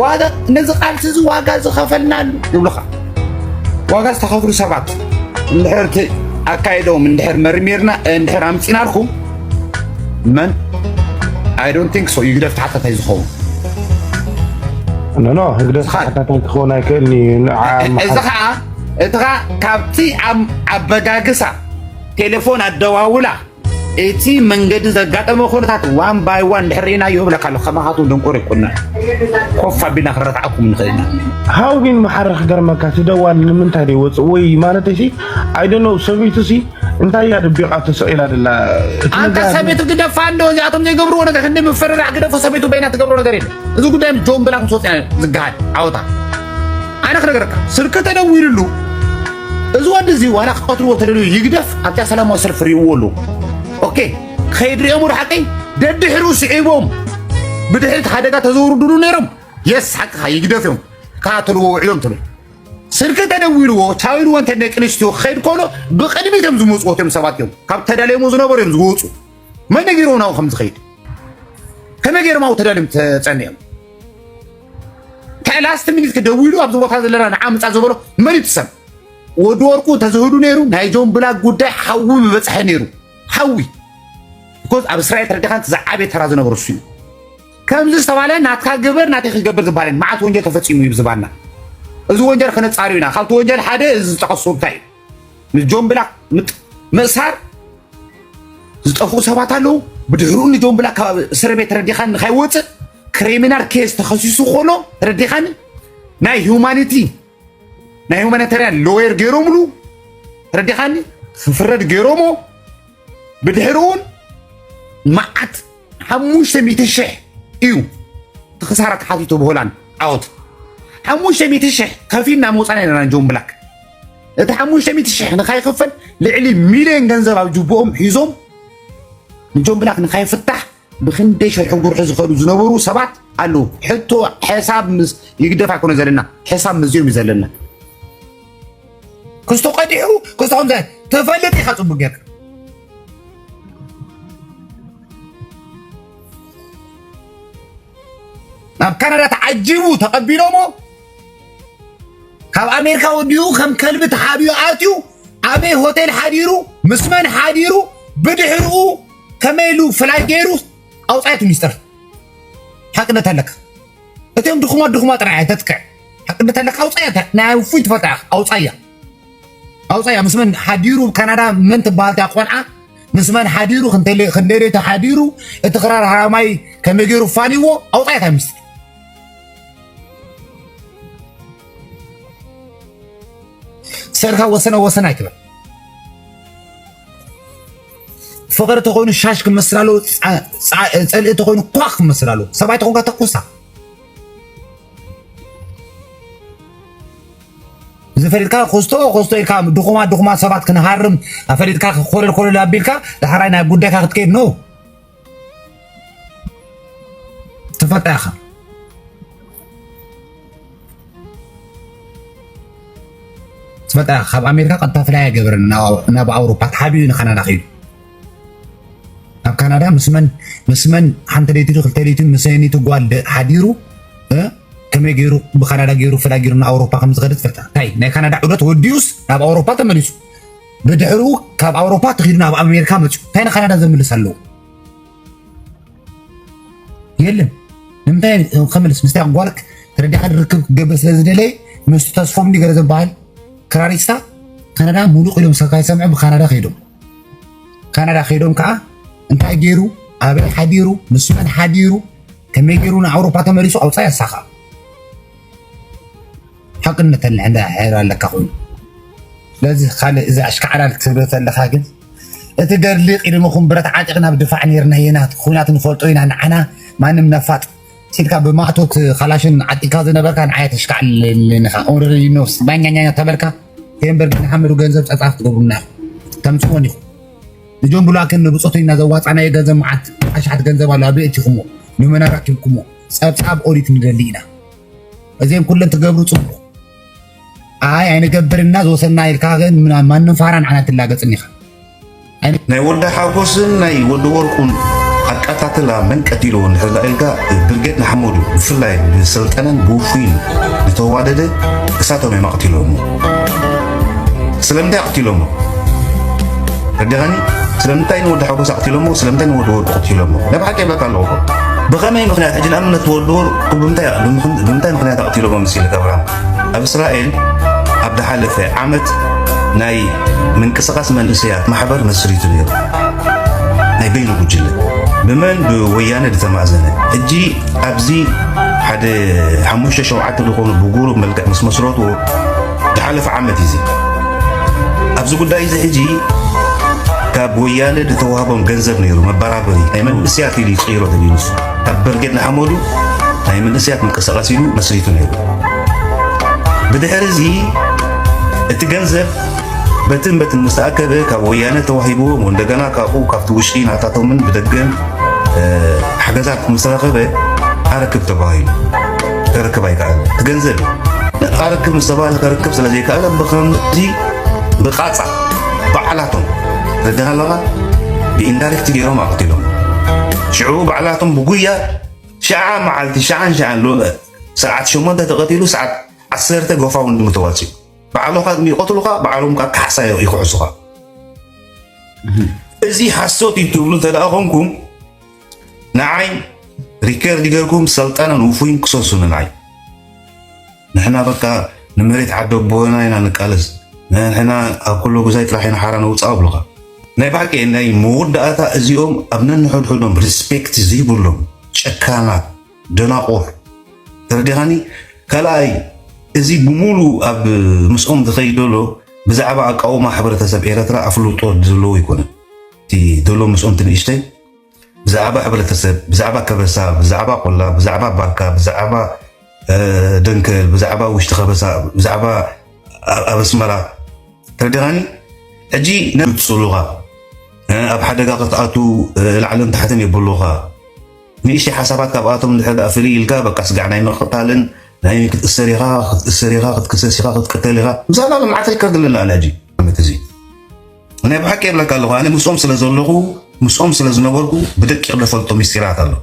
ዋጋ፣ ነዚ ቃልሲ እዚ ዋጋ ዝኸፈልናሉ ይብሉኻ። ዋጋ ዝተኸፍሉ ሰባት እንድሕር እቲ ኣካይደኦም እንድሕር መርሚርና፣ እንድሕር ኣምፂናልኩም፣ መን? I don't think so። ይግደፍ ተሓታታይ ዝኸውን። ኖ ኖ፣ ህግደፍ ተሓታታይ ክኸውን ኣይክእልኒ። እዚ ከዓ እቲ ከዓ ካብቲ ኣበጋግሳ ቴሌፎን ኣደዋውላ እቲ መንገዲ ዘጋጠመ ኩነታት ዋን ባይ ዋን ድሕር ርኢናዮ ይብለካ ኣሎ። ከማኻቱ ደንቆር ይኮና ኮፍ ኣቢልና ክረትዓኩም ንኽእል ኢና። ሃው ግን መሓረ ክገርመካ፣ እቲ ደዋል ንምንታይ ደይወፅእ ወይ ማለት ሲ ኣይደነው ሰበይቱ ሲ እንታይ እያ ደቢቓ ተሰቂላ ደላ? እቲ ኣንታ ነጋዲ- ሰበይቱ ግደፋ እንዶ እዚኣቶም ዘይገብርዎ ነገር እንደ ምፈረራሕ ግደፎ ሰበይቱ በይና ትገብሮ ነገር የለ። እዚ ጉዳይ ጆን ብላክ ምስ ወፅያ ዝገሃል ዓወታ ኣነ ክነገረካ ስልኪ ተደዊልሉ እዚ ወዲ እዚ ዋላ ክቀትልዎ ተደልዩ ይግደፍ ኣብታ ሰላማዊ ሰልፊ ርእይዎ ኣለዉ። ኦኬ ከይድ ሪኦም ወደ ሓቀይ ደድሕሩ ስዒቦም ብድሕሪት ሓደጋ ተዘውርዱሉ ነይሮም። የስ ሓቅኻ ይግደፍ እዮም ካተልዎ ውዒሎም ትብል ስልኪ ተደዊልዎ ቻው ኢልዎ እንተ ደቂ ኣንስትዮ ክኸይድ ከሎ ብቅድሚት እዮም ዝመፅዎ እቶም ሰባት እዮም ካብ ተዳልዮሞ ዝነበሩ እዮም ዝወፁ። መን ነጊርዎ ናብኡ ከም ዝኸይድ ከመይ ገይሮም ኣብኡ ተዳልዮም ተፀኒኦም? እንታይ ላስት ሚኒት ክደዊሉ ኣብዚ ቦታ ዘለና ንዓ ምፃ ዝበሎ መን እዩ ትሰም? ወዲ ወርቁ እንተዝህዱ ነይሩ ናይ ጆን ብላክ ጉዳይ ሓዊ ምበፅሐ ነይሩ። ሓዊ ቢኮዝ ኣብ እስራኤል ተረዲኻ እቲ ዝዓበየ ተራ ዝነበሩ እሱ እዩ። ከምዚ ዝተባለ ናትካ ግበር ናተይ ክገብር ዝበሃል መዓት ወንጀል ተፈፂሙ እዩ ዝባና። እዚ ወንጀል ክነፃርዮ ኢና። ካብቲ ወንጀል ሓደ እዚ ዝጠቐሱ እንታይ እዩ? ንጆን ብላክ ምጥ- ምእሳር ዝጠፍኡ ሰባት ኣለዉ። ብድሕሪኡ ንጆን ብላክ ካብ እስር ቤት ተረዲኻኒ ንካይወፅእ ክሪሚናል ኬስ ተኸሲሱ ከሎ ተረዲኻኒ ናይ ሁማኒቲ ናይ ሁማኒታሪያን ሎየር ገይሮምሉ ተረዲኻኒ ክፍረድ ገይሮሞ ብድሕሪኡን መዓት ሓሙሽተ ሚእቲ ሽሕ እዩ እቲ ክሳራ ተሓቲቱ ብሆላንድ ዓወት ሓሙሽተ ሚእቲ ሽሕ ከፊልና መውፃና ኢና ንጆን ብላክ እቲ ሓሙሽተ ሚእቲ ሽሕ ንካይክፈል ልዕሊ ሚልዮን ገንዘብ ኣብ ጅብኦም ሒዞም ንጆን ብላክ ንካይፍታሕ ብክንደይ ሸርሒ ጉርሒ ዝኸዱ ዝነበሩ ሰባት ኣለዉ ሕቶ ሕሳብ ምስ ይግደፍ ኣይኮነ ዘለና ሕሳብ ምስዚኦም እዩ ዘለና ክስቶ ቀዲሑ ክስቶ ከምዚ ትፈልጥ ኢኻ ፅቡቅ ጌርካ ናብ ካናዳ ተዓጂቡ ተቐቢሎሞ ካብ ኣሜሪካ ወዲኡ ከም ከልቢ ተሓቢኡ ኣትዩ ኣበይ ሆቴል ሓዲሩ ምስ መን ሓዲሩ ብድሕርኡ ከመይ ኢሉ ፍላይ ገይሩ ኣውፃየቱ ሚስጥር ሓቅነት ኣለካ እቲኦም ድኹማት ድኹማ ጥራይ ኣይተጥቅዕ ሓቅነት ኣለካ ኣውፃያ ናይ ውፉይ ትፈልጣ ኣውፃያ ኣውፃያ ምስ መን ሓዲሩ ካናዳ መን ትበሃል እታ ቆልዓ ምስ መን ሓዲሩ ክንደይ ለይቲ ሓዲሩ እቲ ክራር ሃራማይ ከመይ ገይሩ ፋንይዎ ኣውፃያ እታ ሚስጥር ስእልካ ወሰነ ወሰን ኣይትበል ፍቕሪ ተኾይኑ ሻሽ ክመስል ኣለዎ ፀልኢ ተኾይኑ ኳ ክመስል ኣለዎ ሰብኣይ ተኾንካ ተኩሳ ዝፈሊጥካ ኮስቶ ኮስቶ ኢልካ ድኹማ ድኹማ ሰባት ክንሃርም ኣፈሊጥካ ኮለል ኮለል ኣቢልካ ዳሕራይ ናይ ጉዳይካ ክትከይድ ነው ትፈልጣ ኢኻ ትፈልጣ ኢኻ ካብ ኣሜሪካ ቀጥታ ፍላይ ኣይገበረን ናብ ኣውሮፓ ተሓቢኡ ንካናዳ ከይዱ ኣብ ካናዳ ምስ መን ምስ መን ሓንቲ ለይቲ ዶ ክልተ ለይቲ ምስ ሰኒቱ ጓል ሓዲሩ ከመይ ገይሩ ብካናዳ ገይሩ ፍላ ገይሩ ንኣውሮፓ ከም ዝኸደ ትፈልጣ እንታይ ናይ ካናዳ ዑደት ወዲኡስ ናብ ኣውሮፓ ተመሊሱ ብድሕሪኡ ካብ ኣውሮፓ ተኺዱ ናብ ኣሜሪካ መፅኡ እንታይ ንካናዳ ዘምልስ ኣለዎ የለን ንምንታይ ከመልስ ምስታ ጓልክ ተረዲኻ ርክብ ክገብር ስለ ዝደለየ ምስቱ ተስፎም እንዲ ገለ ዝበሃል ክራሪስታ ካናዳ ሙሉቅ ኢሎም ሰብካ ይሰምዑ ብካናዳ ከይዶም ካናዳ ከይዶም ከዓ እንታይ ገይሩ ኣበይ ሓዲሩ ምስ መን ሓዲሩ ከመይ ገይሩ ንኣውሮፓ ተመሊሱ ኣውፃ ያሳኻ ሓቅነት ተልሕ እንዳ ሕር ኣለካ ኮይኑ ስለዚ ካልእ እዚ ኣሽካዕላል ትብል ተለካ ግን እቲ ገድሊ ቂድምኹም ብረት ዓጢቕና ብድፋዕ ነርና የናት ኩናት ንፈልጦ ኢና ንዓና ማንም ነፋጥ ሲልካ ብማእቶት ካላሽን ዓጢቕካ ዝነበርካ ንዓይ ተሽካዕልልንኻ ኦንሪ ኖስ ባኛኛኛ ተበልካ ቴምበር ንሓመዱ ገንዘብ ፀፃፍ ትገብሩና ኢኹም ተምፅዎን ኢኹም ንጆን ብላክን ንብፆቱ ኢና ዘዋፃናዮ ገንዘብ መዓት ኣሽሓት ገንዘብ ኣሎ ኣብ ርእቲኹምዎ ንመናራ ኪልኩምዎ ፀብፃብ ኦዲት ንደሊ ኢና እዚም ኩለን ትገብሩ ፅቡቕ ኣይ ኣይንገብርና ዝወሰና ኢልካ ግን ማንም ፋራ ንዓና ትላገፅን ኢኻ ናይ ወዲ ሓጎስን ናይ ወዲ ወርቁን ኣቃታትላ መን ቀቲልዎ እንድሕር ኢልካ፣ ብርጌድ ንሓመዱ ብፍላይ ብሰልጠነን ብውፉይን ዝተዋደደ እሳቶም እዮም ኣቕቲሎሞ። ስለምንታይ ኣቕቲሎሞ? ረዲኻኒ? ስለምንታይ ንወዲ ሓጎስ ኣቕቲሎሞ? ስለምንታይ ንወዲ ወርቁ ኣቕቲሎሞ? ናይ ብሓቂ ይብለካ ኣለኹ እኮ። ብኸመይ ምኽንያት? ሕጂ ንኣብነት ወዲ ወርቁ ብምንታይ፣ ብምኽን-፣ ብምንታይ ምኽንያት ኣቕቲሎሞ መሲልካ ብርሃን? ኣብ እስራኤል ኣብ ዝሓለፈ ዓመት ናይ ምንቅስቓስ መንእሰያት ማሕበር መስሪቱ ነይሩ። ናይ በይኑ ጉጅለ። ብመን? ብወያነ ዝተማእዘነ። ሕጂ ኣብዚ ሓደ ሓሙሽተ ሸውዓተ ዝኾኑ ብጉሩብ መልክዕ ምስ መስረትዎ ዝሓለፈ ዓመት እዩ እዚ። ኣብዚ ጉዳይ እዚ ሕጂ ካብ ወያነ ዝተዋህቦም ገንዘብ ነይሩ፣ መበራበሪ ናይ መንእሰያት ኢሉ ይቕይሮ ተብዩ ንሱ። ካብ ብርጌድ ንሓመዱ ናይ መንእሰያት ምንቅስቓስ ኢሉ መስሪቱ ነይሩ። ብድሕሪ እዚ እቲ ገንዘብ በትን በትን ምስ ተኣከበ ካብ ወያነ ተዋሂብዎም፣ እንደገና ካብኡ ካብቲ ውሽጢ ናታቶምን ብደገን፣ እ፣ ሓገዛት ምስ ረኸበ ኣረክብ ተባሂሉ። ከረክብ ኣይከኣለ። እቲ ገንዘብ ኣረክብ ምስ ተባህለ ከረክብ ስለ ዘይከኣለ ብኸምዚ ብቃጻ ባዕላቶም ረድኻ ኣለኻ ብኢንዳይሬክት ገይሮም ኣቕቲሎም። ሽዑ ባዕላቶም ብጉያ ሸዓ መዓልቲ፣ ሸዓን ሸዓን ሎ-፣ ሰዓት ሸሞንተ ተቐቲሉ፣ ሰዓት ዓሰርተ ጎፋውንድሚ ተዋፂኡ። ባዕሎም ይቐትሉኻ፣ ባዕሎም ከዓ ካሕሳ ይክሕሱኻ። እዚ ሓሶት እዩ ትብሉ እንተ ደኣ ኮንኩም፣ ንዓይ ሪከርድ ጌርኩም ሰልጠነን ውፉይን ክሰሱኒ ንዓይ። ንሕና በቃ ንመሬት ዓዲ ኣቦና ኢና ንቃለስ። ንሕና ኣብ ኩሎ ግዛይ ጥራሕ ኢና ሓራ ነውፅኣ ኣብሉኻ። ናይ ብሓቂ ናይ መወዳእታ እዚኦም ኣብ ነንሕድሕዶም ሪስፔክት ዘይብሎም ጨካናት ደናቑር። ተረዲኻኒ? ካልኣይ፣ እዚ ብሙሉ ኣብ ምስኦም ዝኸይድ ዘሎ ብዛዕባ ኣቃውማ ሕብረተሰብ ኤረትራ ኣፍልጦ ዘለዎ ኣይኮነን። እቲ ዘሎ ምስኦም እቲ ንእሽተይ ብዛዕባ ሕብረተሰብ፣ ብዛዕባ ከበሳ፣ ብዛዕባ ቆላ፣ ብዛዕባ ባርካ፣ ብዛዕባ፣ እ፣ ደንከል፣ ብዛዕባ ውሽጢ ከበሳ፣ ብዛዕባ ኣብ፣ ኣብ ኣስመራ ተረዲኻኒ? ሕጂ ነብጽሉኻ፣ እ፣ ኣብ ሓደጋ ክትኣቱ፣ እ፣ ላዕልን ታሕትን የብሉኻ። ንእሽተይ ሓሳባት ካብኣቶም እንድሕር ደኣ ፍልይ ኢልካ፣ በቃ ስጋዕ ናይ ምቕታልን ናይ ክትእሰር ኢኻ፣ ክትእሰር ኢኻ፣ ክትክሰስ ኢኻ፣ ክትቅተል ኢኻ። ምሳና መዓት ሪከርድ ኣለና ኣነ ሕጂ። ዓመት እዚ ናይ ብሓቂ የብለካ ኣለኹ። ኣነ ምስኦም ስለ ዘለኹ፣ ምስኦም ስለ ዝነበርኩ፣ ብደቂቕ ደፈልጦ ሚስጢራት ኣሎ።